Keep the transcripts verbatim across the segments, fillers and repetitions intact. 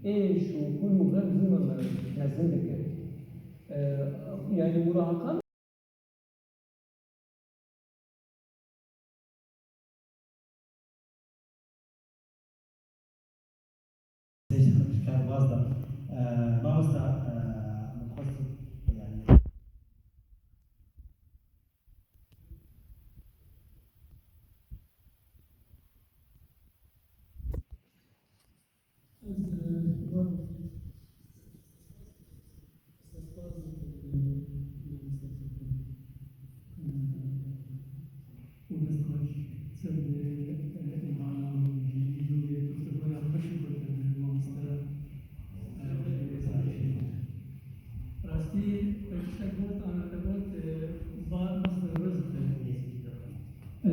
Êş û kul û xem zû me mezin dike. E, yani murahaka Têjî xwe ji kar baz da. E, mamosta, e, min xwest, yani, Ez, e, Îbrahim, spas dikim, e, mamoste Furkan. E, û dest xweş ser vê, e, îmana û jî vê guftûgoya xweş û xwe kir, mamoste, e, Rêzan Şêrîn. Rastî, e, tiştek got, ana te got, e, ba, mamoste Rêzan. Ee,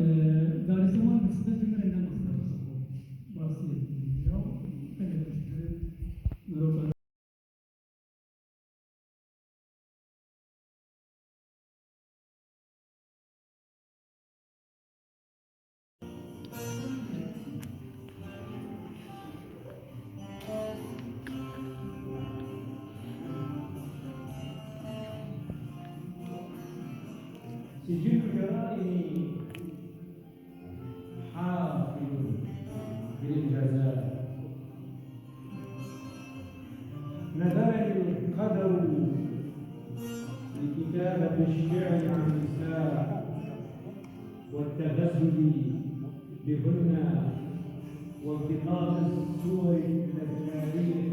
darî zeman bi sibe cimrê ne masraf. Rastî ya, gelek teşekkür ederim. Merhaba. سجل جرائمي حافل بالجزاء. نذرني القدر لكتابة الشعر عن النساء والتغزل بهن والتقاط الصور الأذكارية.